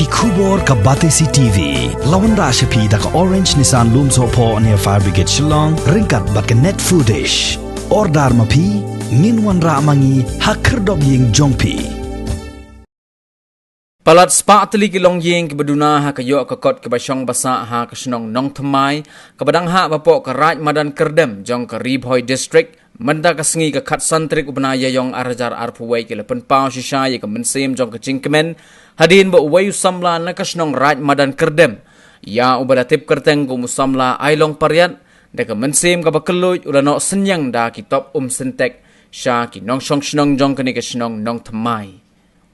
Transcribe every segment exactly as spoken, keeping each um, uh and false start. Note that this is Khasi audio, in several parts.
Khubor ka Batesi T V. La wanrah sha phi da ka Orange Nissan Lumsohphoh near Fire Brigade Shillong, ryngkat bad ka Net Foodish. Order ma phi, ngin wanrah ma ngi ha khyrdop ïing jong phi. Palat spah tylli ki longïing kiba duna ha ka ïoh ka kot kaba shong ba sah ha ka shnong Nongthymmai, kaba dang hap hapoh ka Raid Madan Kyrdem jong ka Ri Bhoi District, mynta ka sngi ka khatsan tarik u bnai Ïaïong arhajar arphew wei ki la pynpaw shisha ïa ka mynsiem jong ka jingkmen hadien ba uwei u samla na ka shnong Raid Madan Kyrdem, ïa uba la tip kyrteng kum u samla Ailong Pariat, da ka mynsiem kaba kylluid u la noh synñiang da ki top um Sintex sha ki nongshong shnong jong kane ka shnong Nongthymmai.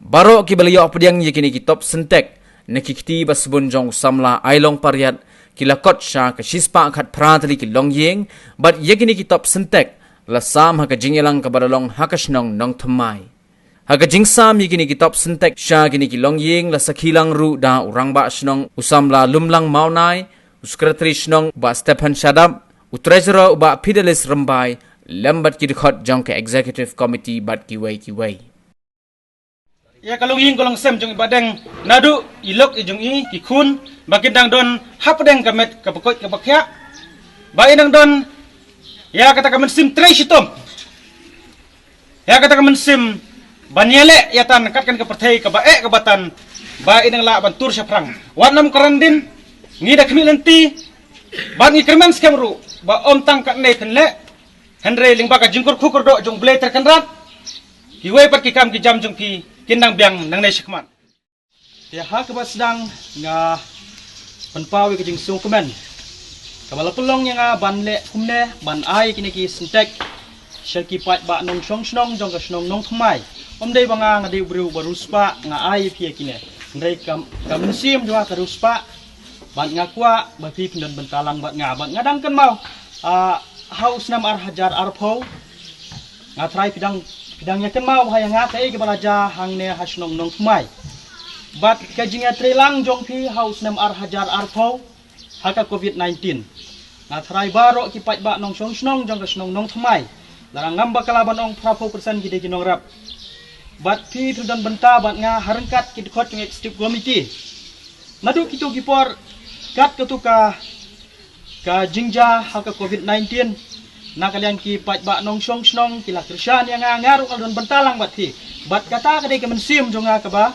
Baroh kiba la ïoh pdiang ïa kine ki top Sintex na ki kti ba sbun jong u samla Ailong Pariat ki la kot sha ka shispah khatphra tylli ki longïing, bad ïa kine ki top Sintex la sam ha ka jingïalang kaba la long ha ka shnong Nongthymmai. Ha ka jingsam ïa kine ki top Sintex sha kine ki longïing la sakhi lang ruh da u rangbah shnong u samla Lumlang Mawnai, u secretary shnong u bah Stephen Shadap, u treasurer u bah Fidelis Rymbai, lem bad ki dkhot jong ka executive committee bad kiwei kiwei. Ïa ka longïing ka longsem jong i Bah Deng, naduh i lok i jong i, ki khun ba kin dang don hapdeng ka met kaba koit kaba khiah, ba i dang don ïa kata ka mynsiem trei shitom, ïa kata ka mynsiem ban ïaleh ïa tan katkan ka pyrthei kaba eh kaba tan, ba i dang lah ban tur shaphrang. Wat nym kren dien, ngi da khmih lynti bad ngi kyrmen skhem ruh ba ym tang katne phin leh, hynrei lyngba ka jingkyrkhu kyrdoh jong U Blei Trai Kynrad, kiwei pat ki kam ki jam jong phi kin nang biang nangne shakhmat. Te ha kaba sdang nga pynpaw ïa ka jingsngewkmen kaba la pynlong ïa nga ban leh kumne, ban ai kine ki Sintex sha ki paidbah nongshong shnong jong ka shnong Nongthymmai. Ym dei ba nga, nga dei u briew ba riewspah nga ai ïa phi ïa kine, hynrei ka, ka mynsiem jong nga ka riewspah, bad nga kwah ba phi phin don bynta lang bad nga, bad nga dang kynmaw, ah, ha u snem arhajar arphew, nga tharai phi dang, phi dang ïa kynmaw ha ïa nga kaei kaba la jia hangne ha shnong Nongthymmai. Bad ka jingïatreilang jong phi ha u snem arhajar arphew ha ka covid nineteen, nga tharai baroh ki paidbah nongshong shnong jong ka shnong Nongthymmai, lada ngam bakla ban ong phraphew percent ki dei ki nongrep. Bad phi phi don bynta bad nga ha ryngkat ki dkhot jong executive committee. Naduh kito ki por, kat katu ka, ka jingjia ha ka covid nineteen, na ka liang ki paidbah nongshong shnong ki la kyrshan ïa nga, nga ruh nga don bynta lang bad phi. Bad kata ka dei ka mynsiem jong nga kaba,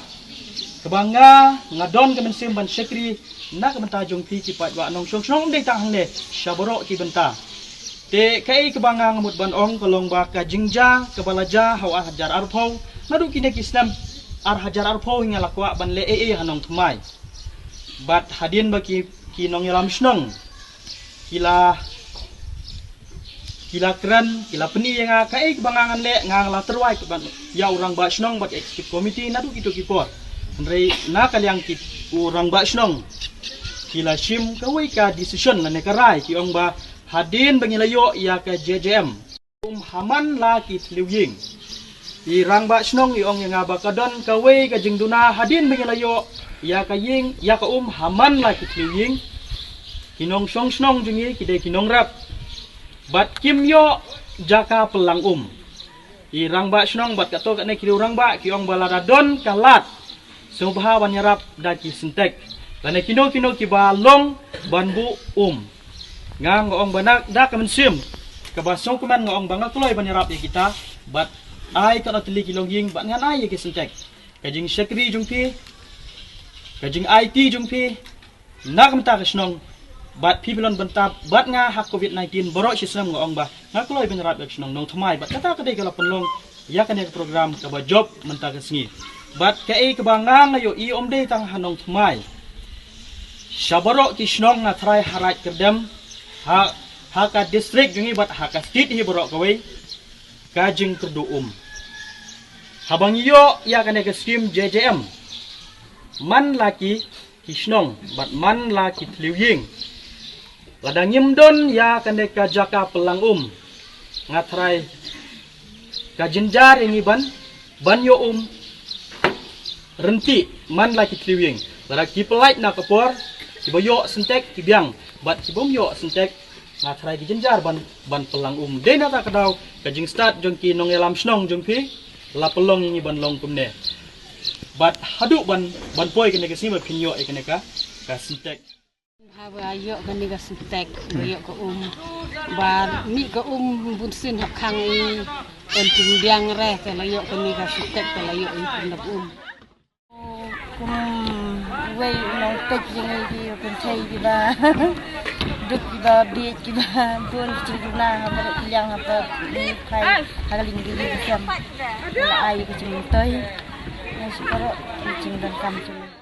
kaba nga, nga don ka mynsiem ban shakri na ka bynta jong phi ki paidbah nongshong shnong, ym dei tang hangne, sha baroh ki bynta. Te kaei kaba nga, nga mut ban ong ka long ba ka jingjia kaba la jia ha u arhajar arphew, naduh kine ki snem arhajar arphew hi nga la kwah ban leh ei ei ha Nongthymmai. Bad hadien ba ki, ki nongïalam shnong ki la, ki la kren, ki la pyni ïa nga kaei kaba nga ngan leh, nga la tyrwa kaba ïa u rangbah shnong bad executive committee naduh kito ki por. Hynrei na ka liang ki, u rangbah shnong, ki la shim kawei ka decision lane ka rai, ki ong ba hadien ba ngi la ïoh ïa ka J J M, um ha man la ki thliew ïing. I rangbah shnong i ong ïa nga ba ka don kawei ka jingduna hadien ba ngi la ïoh ïa ka ïing, ïa ka um ha man la ki thliew ïing, ki nongshong shnong jong ngi ki dei ki nongrep bad kim ïoh jaka pyllang um. I rangbah shnong bad kato katne ki riew rangbah ki ong ba lada don ka lad sngewbha ban ïarap da ki Sintex lane kino kino kiba long ban buh um. Nga, nga ong ba na, da ka mynsiem kaba sngewkmen nga ong ba nga kloi ban ïarap ïa kita, bad ai katno tylli ki longïing bad ngan ai ïa ki Sintex. Ka jingshakri jong phi, ka jingaiti jong phi na ka bynta ka shnong, bad phi phi don bynta bad nga ha covid nineteen baroh shi snem, nga ong ba nga kloi ban ïarap ïa ka shnong Nongthymmai, bad kata ka dei ka la pynlong ïa kane ka program kaba jop mynta ka sngi. Bad kaei kaba nga, nga ïohi ym dei tang ha Nongthymmai, sha baroh ki shnong, nga tharai ha Raid Kyrdem, ha, ha ka district jong ngi bad ha ka state hi baroh kawei, ka jingkyrduh um. Haba ngi ïoh ïa kane ka skim J J M, man la ki, ki shnong bad man la ki thliew ïing, lada ngim don ïa kane ka jaka pyllang um, nga tharai ka jynjar ïa ngi ban, ban ïoh um ryntih man la ki thliew ïing. Lada ki pyllait na ka por, kiba ïoh Sintex ki biang, bad kibym ïoh Sintex, nga tharai ki jynjar ban, ban pyllang um. Dei na kata ka daw ka jingstad jong ki nongïalam shnong jong phi la pynlong ïa ngi ban long kumne. Bad haduh ban ban poi kane ka sngi ba phin ïoh ïa kane ka ka Sintex. Haba ïoh kane ka Sintex, ba ïoh ka um. Ba mih ka um bun sien hap khang i. Kan ting biang re, te la ïoh kane ka Sintex, te la ïoh i pun dap um. Kum wei nongpeit jong ngi ki kynthei kiba duk kiba bieit kiba bun ki jingduna ha baroh ki liang ha baroh ki phai ha ka liang ki jingduna. La ai ka jingmyntoi. Nga shu baroh ki jingdonkam jong ngi.